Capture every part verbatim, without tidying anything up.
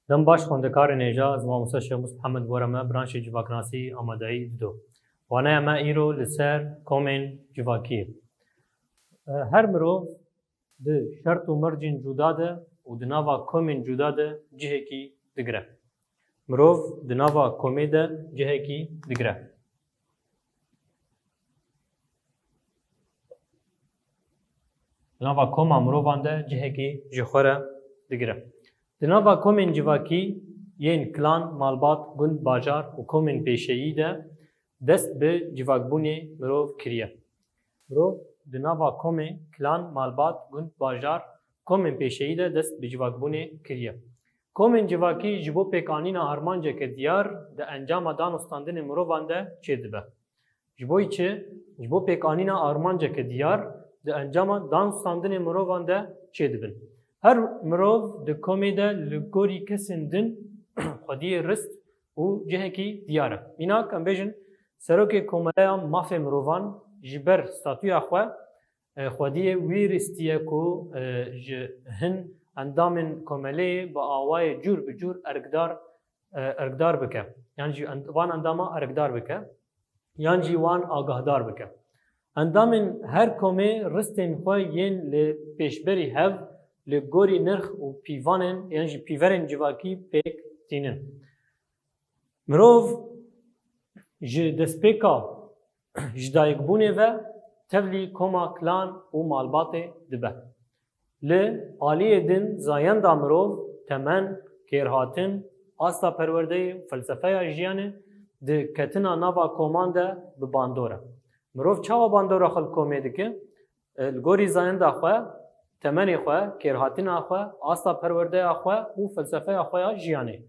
Dem baş xwendekarên hêja, ez mamoste Şêxmûs Mihemed were me, branşê civaknasî amadeyî dido. Waneya me îro li ser komên civakî ye. E, her mirov di şert û mercên cuda de û di nava komên cuda de cihekî digire. Mirov di nava komê de cihekî digire. Di nava koma mirovan de cihekî ji xwe re digire. Di nava komên civakî yên klan, malbat, gund, bajar û komên pêşeyî de dest bi civakbûnê mirov kiriye. Mirov di nava komê klan, malbat, gund, bajar, komên pêşeyî de dest bi civakbûnê kiriye. Komên civakî ji bo pêkanîna armanceke diyar di encama dan û standinê mirovan de çêdibe. Ji bo çi? Ji bo pêkanîna armanceke diyar di encama dan û standinê mirovan de çêdibin. Her mirov di komê de li gorî kesên din xwediyê rist û cihekî diyar e. Mînak, em bêjin, Serokê Komeleya Mafê Mirovan ji ber statûya xwe, e, xwediyê wî ristî ye ku, e, ji hin endamên komeleyê bi awayê cûr bi cûr erkdar, e, erkdar bike. Yan jî end-, van endama erkdar bike. Yan jî wan agahdar bike. Endamên her komê ristên xwe yên li pêşberî hev li gorî nirx û pîvanên yan jî pîverên civakî pêk tînin. Mirov ji destpêka ji dayikbûnê ve tevlî koma klan û malbatê dibe. Li aliyê din zayenda mirov, temen, kêrhatin, asta perwerdeyê û felsefeya jiyanê di ketina nava koman de bi bandor e. Mirov çawa bandora xwe li komê dike? E, li gorî zayenda xwe, temenê xwe, kêrhatina xwe, asta perwerdeya xwe û felsefeya xwe ya jiyanê.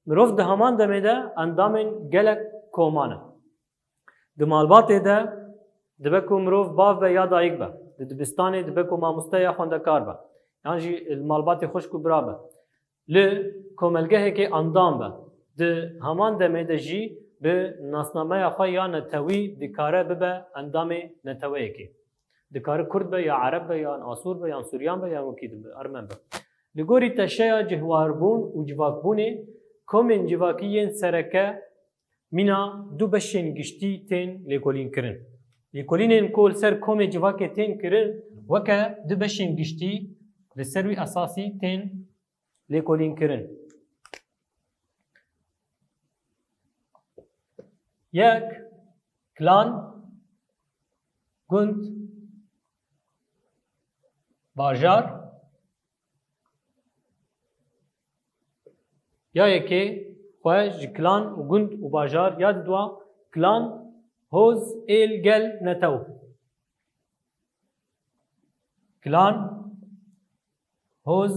Mirov di heman demê de endamên gelek koman e. Di malbatê de dibe ku mirov bav be ya dayik be. Di dibistanê dibe ku mamoste ya xwendekar be. Yan jî li malbatê xwişk û bira be. Li komelgehekê endam be. Di heman demê de jî bi nasnameya xwe ya netewî dikare bibe endamê neteweyekê. Dikare Kurd be, ya Ereb be, yan Asûr be, yan Suryan be, yan wekî din be, Ermen be. Li gorî teşeya cihwarbûn û civakbûnê, komên civakî yên sereke mîna du beşên giştî tên lêkolînkirin. Lêkolînên ku li ser komê civakê tên kirin, weke du beşên giştî li ser wî esasî tên lêkolînkirin. Yek, klan, gund, bajar. Ya yekê xwe ji klan û gund û bajar, ya didwa klan, hoz, êl, gel, netew. Klan, hoz,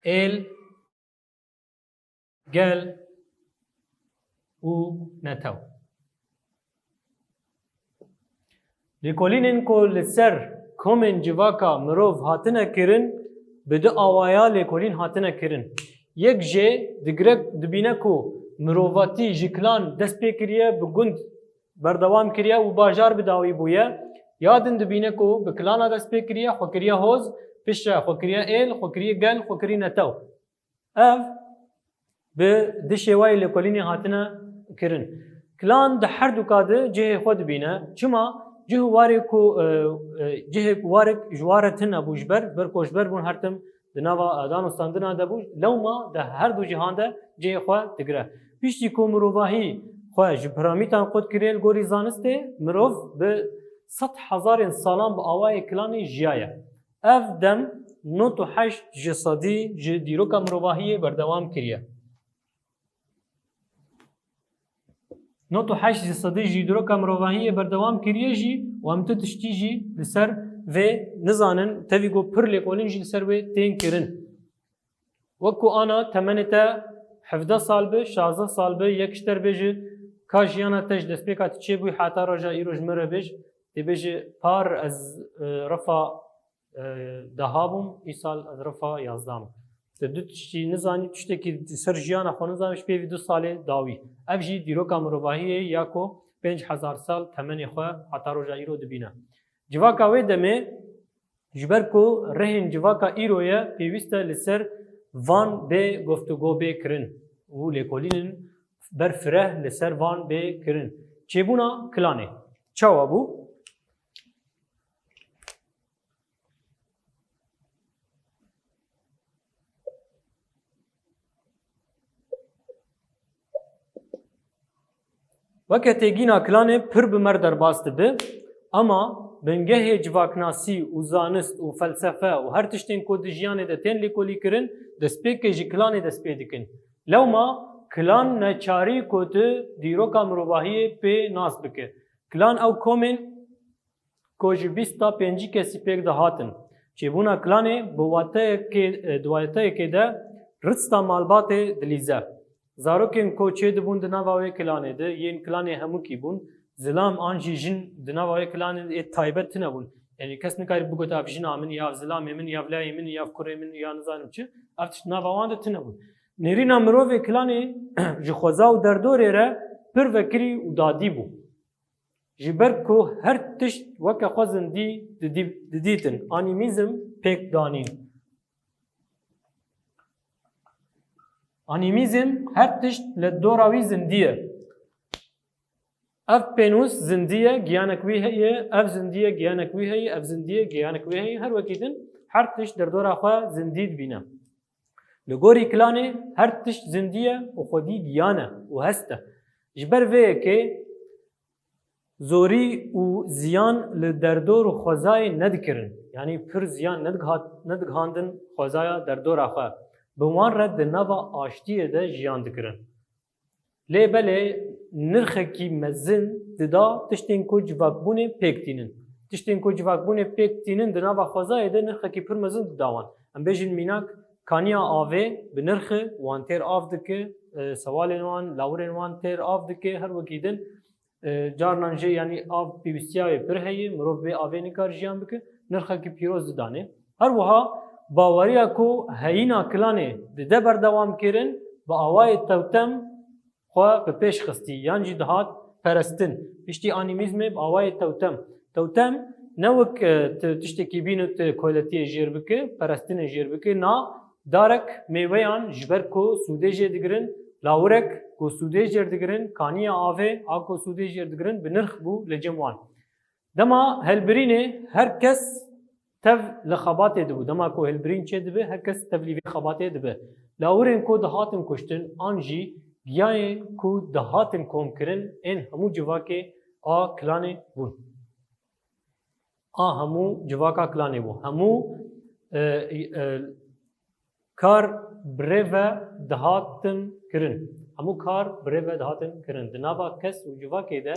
êl, gel û netew. Lêkolînên ku li ser komên civaka mirov hatine kirin, bi du awaya lêkolîn hatine kirin. Yek jê digire, dibîne ku mirovatî ji klan dest pê kiriye, bi gund berdewam kiriye û bajar bi dawî bûye. Ya din dibîne ku bi klana dest pê kiriye, xwe kiriye hoz, piştre xwe kiriye êl, xwe kiriye gel, xwe kiriye netew. Ev bi du şêwayê lêkolînê hatine kirin. Klan di her duka de cihê xwe dibîne. Çima? Cih û warê ku, e, e, cihê ku warek ji ware tune bû ji ber, ji ber koçber bûn her tim di nava dan û standina de bû, lewma di her du cihan de cihê xwe digire. Piştî ku mirovahî xwe ji piramîtan qut kiriye li gorî zanistê, mirov bi sed hezarên salan bi awayê klanê jiyaye. Ev dem nod û heşt ji sedî ji dîroka mirovahiyê berdewam kiriye. Nod û heşt ji sedî ji dîroka mirovahiyê berdewam kiriye jî û em tu tiştî jî li ser vê nizanin, tevî ku pir lêkolîn jî li ser wê tên kirin. Wek ku ana temenê te hevdeh sal bi, şazdeh sal bi, yek ji te re bêje, ka jiyana te ji destpêka tu çêbûyî heta roja îro ji min re bêj, tê bêje par ez, e, refa, e, deha bûm, îsal ez refa yazdeh im. Tu du tiştî nizanî, tiştekî di ser jiyana xwe nizanî, ji pêvî du salê dawî. Ev jî dîroka mirovahiyê ya ku pênc hezar sal temenê xwe heta roja îro dibîne. Civaka wê demê Ji ber ku rihên civaka îro ye, pêwîst e li ser van bê guftûgo bê kirin û lêkolînên berfireh li ser van bê kirin. Çêbûna kilanê çawa bû? Weke têgîna kilanê pir bi me re derbas dibe, ama bingehê civaknasî û zanist û felsefe û her tiştên ku di jiyanê de tên lêkolîkirin, destpêkê ji kilanê dest pê dikin. Lewma kilan neçarî ku tu dîroka mirovahiyê pê nas bike. Kilan ew komên ku ji bîst ta pêncî kesî pêk dihatin. Çêbûna kilanê bi wateyekê, e, di wateyekê de rista malbatê dilîze. Zarokên ku çêdibûn di nava wê kilanê de, yên kilanê hemûkî bûn, zilam an jî jin di nava wê kilanê de ê taybet tune bûn. Yanî kes nikarî bigote ev jina min, ya ev zilamê min, ya ev leyê min, ya ev kurê min, ya nizanim çi. Ev tişt nava wan de tune bûn. Nêrîna mirovê kilanê ji xweza û derdorê re pir vekirî û dadî bû. Ji ber ku her tişt weke xwe zindî didî-, didîtin, anîmîzm pêk danîn. Anîmîzm her tişt li dora wî zindî ye. Ev pênûs zindî ye, giyanek wî heye, ev zindî ye, giyanek wî heye, ev zindî ye, giyanek wî heye. Her wekî din her tişt derdora xwe zindî dibîne. Li gorî kilanê her tişt zindî ye û xwedî giyan e û hest e. Ji ber vê yekê zorî û ziyan li derdor û xwezayê nedikirin. Yanî pir ziyan nedigihat-, nedigihandin xwezaya derdora xwe. Bi wan re di nava aştiyê de jiyan dikirin. Lê belê nirxekî mezin dida tiştên ku civakbûnê pêk tînin. Tiştên ku civakbûnê pêk tînin di nava xwezayê de nirxekî pir mezin dida wan. Em bêjin mînak kaniya avê bi nirxi wan têr av dike, e, sewalên wan, lawirên wan têr av dike, her wekî din, e, carnan jê, yanî av pêwîstiya wê pir heye, mirov bê avê nikar jiyan bike, nirxekî pîroz didanê. Her wiha baweriya ku heyîna kilanê dide berdewam kirin, bi awayê tewtem xwe bi pêş xistî, yan jî dihat perestin. Piştî anîmîzmê bi awayê tewtem. Tewtem ne wek, e, tu tiştekî bîne tu koletiyê jêr bike, perestinê jêr bike, na darek mêweyan ji ber ku sûdê jê digirin, lawirek ku sûdê jêr digirin, kaniya avê a ku sûdê jêr digirin, bi nirx bû li cem wan. Dema hilbirînê her kes tev li xebatê dibû. Dema ku hilbirîn çêdibe, her kes tevlî vê xebatê dibe. Lawirên ku dihatin kuştin an jî giyayên ku dihatin komkirin ên hemû civakê a kilanê bûn. A hemû civaka kilanê bû. Hemû, e, e, kar bi rê ve dihatin kirin. Hemû kar bi rê ve dihatin kirin. Di nava kes û civakê de,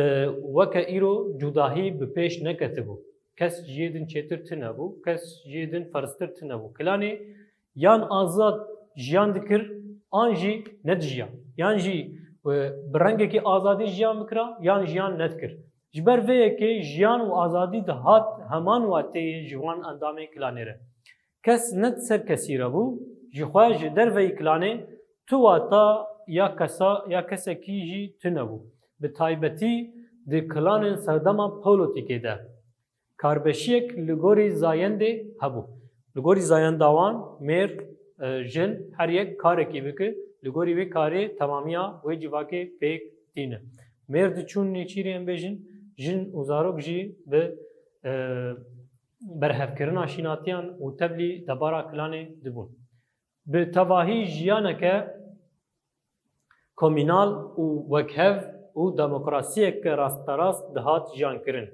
e, weke îro cudahî bi pêş neketibû. Kes ji yê din çêtir tune bû, kes ji yê din ferztir tune bû. Kilanê yan azad jiyan dikir, an jî nedijiya. Yan jî, e, bi rengekî azadî jiyan bikira, yan jiyan nedikir. Ji ber vê yekê jiyan û azadî dihat heman wateyê ji wan endamên kilanê re. Kes ne di ser kesî re bû, ji xwe ji derveyî kilanê tu wata ya kesa, ya kesekî jî tune bû. Bi taybetî di kilanên serdema Polotîkê de karbeşiyek li gorî zayendê hebû. Li gorî zayenda wan mêr, e, jin her yek karekî bike, li gorî wê karê temamiya wê civakê pêk tîne. Mêr diçûn nêçîrê em bêjin, jin û zarok jî bi, e, berhevkirina şînatiyan û tevlî debara kilanê dibûn. Bi tevahî jiyaneke komînal û wekhev û demokrasiyeke rasterast dihat jiyankirin.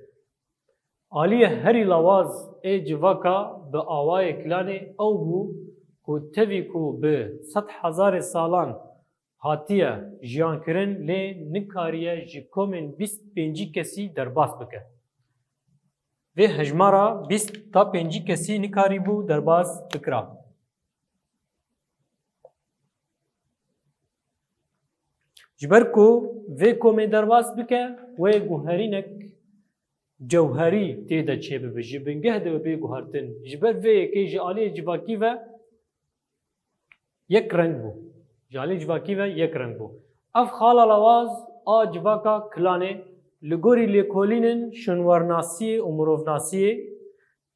Aliyê herî lawaz ê civaka bi awayê kilanê ew bû ku tevî ku bi sed hezarê salan hatiye jiyankirin, lê nikariye ji komên bîst pêncî kesî derbas bike. Vê hejmara bîst ta pêncî kesî nikarîbû derbas bikira. Ji ber ku vê komê derbas bike, wê guherînek cewherî tê de çêbibe, ji bingeh de bê guhertin. Ji ber vê yekê ji aliyê civakî ve yek reng bû. Ji aliyê civakî ve yek reng bû. Ev xala lawaz a civaka kilanê li gorî lêkolînên şûnwarnasiyê û mirovnasiyê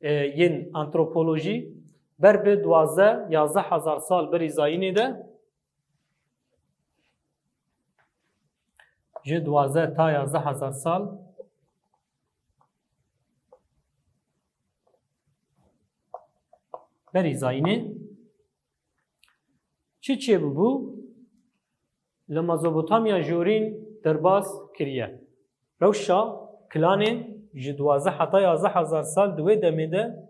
e, yên antropolojî ber bi duwazdeh yazdeh hezar sal berî zayînê de, ji duwazdeh ta yazdeh hezar sal berî zayînê çi çêbûbû, li Mezopotamya jorîn derbas kiriye. Rewşa kilanên ji duwazdeh heta yazdeh hezar sal di wê demê de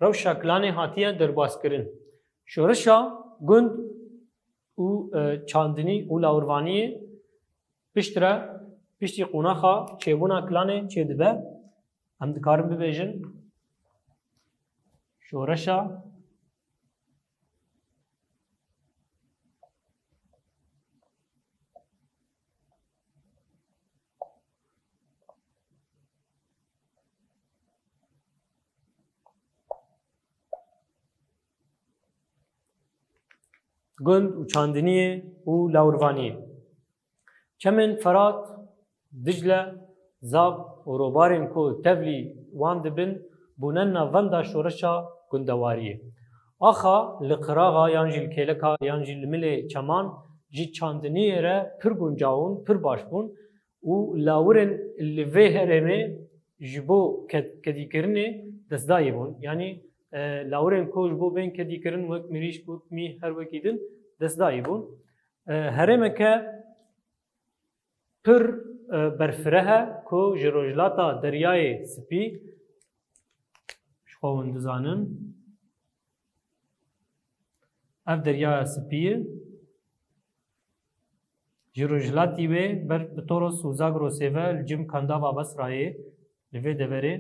rewşa kilanê hatiye derbaskirin. Şoreşa gund û, e, çandinî û lawirvaniyê piştre, piştî qonaxa çêbûna kilanê çêdibe. Em dikarin bibêjin, şoreşa gund û çandiniyê û lawirvaniyê. Çemên Ferat, Dicle, Zab û robarên ku tevlî wan dibin, bûne navenda şoreşa gundewariyê. Axa li qiraxa yan jî li kêleka yan jî li milê çeman ji çandiniyê re pir guncaw in, pir baş bûn û lawirên li vê herêmê ji bo ked-, kedîkirinê destdayî bûn. Yanî, e, lawirên ku ji bo bên kedîkirin wek mirîşk, wek mîh, her wekî din destdayî bûn. E, herêmeke pir, e, berfireh e ku ji rojhilata Deryayê Spî, ji xwe hûn dizanin, ev Deryaya Spî ye. Ji rojhilatî wê ber bi Toros û Zagrosê ve li cem Kandava Besrayê, li vê deverê,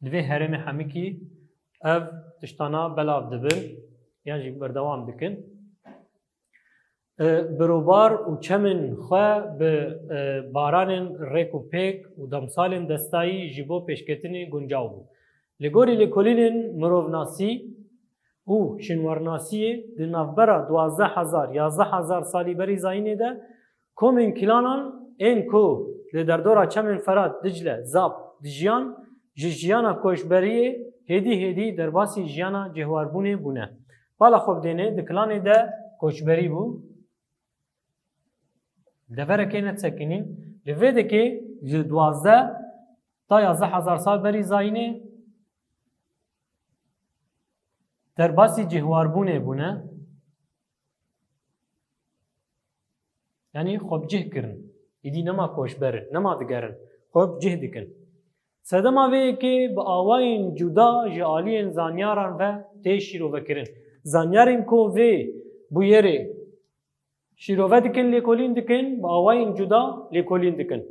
li vê herêmê hemikî ev tiştana belav dibin yan jî berdewam dikin. E, bi robar û çemên xwe bi, e, baranên rêk û pêk û demsalên destayî ji bo pêşketinê guncaw bû. Li gorî lêkolînên mirovnasî û şînwarnasiyê, di navbera duwazdeh hezar, yazdeh hezar salî berî zayînê de komên kilanan ên ku li derdora çemên Ferat, Dicle, Zap dijiyan, ji jiyana koçberiyê hêdî hêdî derbasî jiyana cihwarbûnê bûne. Bala xwe bidêne, di kilanê de koçberî bû. Deverekê ne disekinîn. Li vê dekê ji duwazdeh ta yazdeh hezar sal berî zayînê derbasî cihwarbûnê bûne. Yanî xwe bi cih kirin. Îdî nema koçber in, nema digerin. Xwe bi cih dikin. Sedema vê yekê bi awayên cuda ji aliyên zanyaran ve tê şîrovekirin. Zanyarên ku vê bûyerê şîrove dikin, lêkolîn dikin, bi awayên cuda lêkolîn dikin.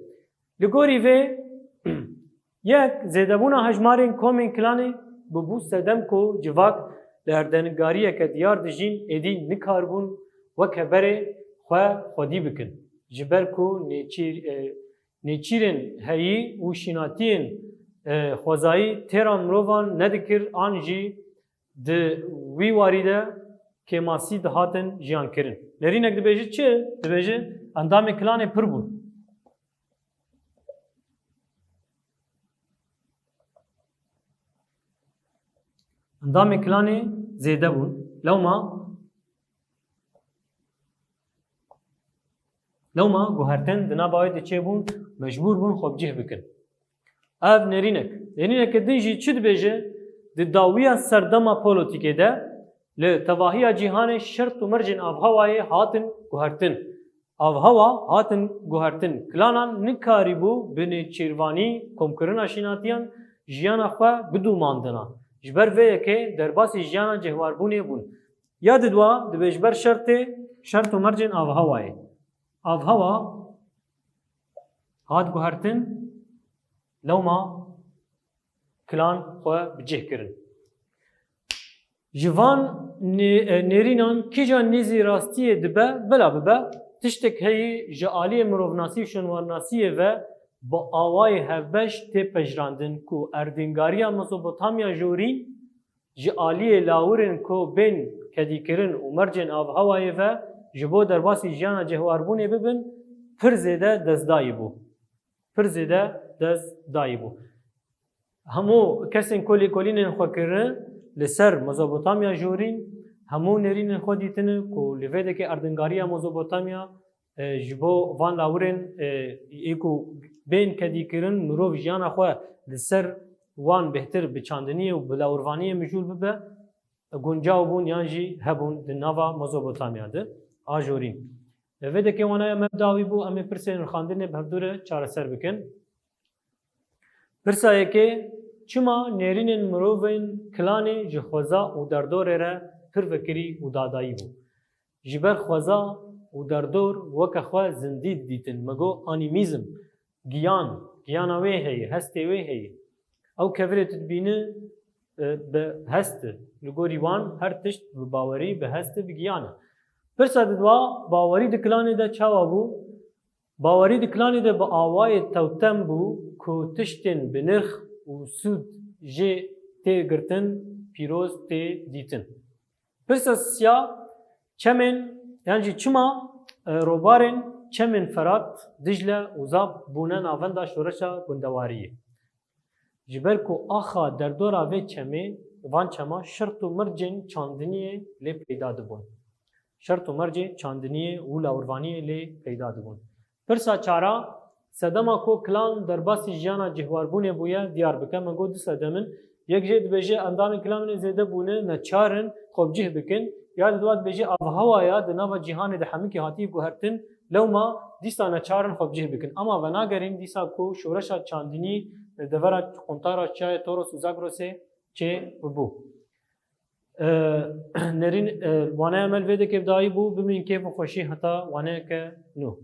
Li gorî vê, yek, zêdebûna hejmarên komên kilanê bûbû sedem ku civak li erdnîgariyeke diyar dijîn, êdî nikaribûn weke berê xwe xwedî bikin. Ji ber ku nêçîr-, e, nêçîrên heyî û şînatiyên, e, xwezayî têra mirovan nedikir an jî di wî warî de kêmasî dihatin jiyankirin. Nerînek dibêje çi? Dibêje endamê kilanê pir bûn. Endamê kilanê zêde bûn. Lewma, lewma guhertin di nava wê de çêbûn, mecbûr bûn xwe bi cih bikin. Ev nerînek. Nerîneke din jî çi dibêje? Di dawiya serdema polotîkê de li tevahiya cîhanê şert û mercên avhewayê hatin guhertin. Avhewa hatin guhertin. Kilanan nikarîbû bi nêçîrvanî komkirina şînatiyan jiyana xwe bidûmandina. Ji ber vê yekê derbasî jiyana cihwarbûnê bûn. Ya didwa dibê ji ber şertê, şert û mercên avhewayê. Avhewa hat guhertin, lewma kilan xwe bi cih kirin. Ji van nê-, e, nêrînan kîjan nêzî rastiyê dibe, bila bibe, tiştek heyî ji aliyê mirovnasî û şûnwarnasiyê ve bi awayê hevbeş tê pejirandin ku erdnîgariya Mezopotamya jorîn ji aliyê lawirên ku bên kedîkirin û mercên avhewayê ve ji bo derbasî jiyana cihwarbûnê bibin, pir zêde destdayî bû. Pir zêde destdayî bû. Hemû kesên ku lêkolînên xwe kirin li ser Mezopotamya jorîn, hemû nêrînên xwe dîtine ku li vê dekê erdingariya Mezopotamya, e, ji bo van lawirên, e, ê ku bên kedî kirin, mirov jiyana xwe li ser wan bêhtir bi çandiniyê û bi lawirvaniyê mijûl bibe, guncaw bûn yan jî hebûn di nava Mezopotamya de a jorîn. Vê dekê wanaya me bi dawî bû, em ê pirsên rixandinê bi hevdû re çareser bikin. Pirsa yekê, çima nêrînên mirovên kilanê ji xweza û derdorê re pir vekirî û dadayî bû? Ji ber xweza û derdor weke xwe zindî didîtin. Me got anîmîzm, giyan, giyana wê heye, hestê wê heye. Ew kevirê tu dibîni, e, bi hest e. Li gorî wan her tişt bi bawerî, bi hest e, bi giyan e. Pirsa didiwa, bawerî di kilanê de çawa bû? Bawerî di kilanê de bi awayê tewtem bû ku tiştên bi nirx û sûd jê tê girtin, pîroz tê dîtin. Pirsa sisiya, çemên, yan jî çima, e, robarên çemên Ferat, Dicle û Zab bûne navenda şoreşa gundewariyê? Ji ber ku axa derdora vê çemê, van çema şert û mircên çandiniyê lê peyda dibûn. Şert û mercê çandiniyê û lawirvaniyê lê peyda dibûn. Pirsa çara, sedema ku kilan derbasî jiyana cihwarbûnê bûye, diyar bike. Me got du sedem in. Yek jê dibêje endamên kilanê zêde bûne, neçar in xwe bi cih bikin. Ya diduwa dibêje avhewa ya di nava cîhanê de hemikî hatiye guhertin, lewma dîsa neçar in xwe bi cih bikin. Ama venagerîn dîsa ku şoreşa çandinî li devera quntara çiyayê Toros û Zagrosê çê bû. E, Nerîn, e, waneya me li vê dekê bi dawî bû, bimîn kêf û xweşî heta waneyeke nû.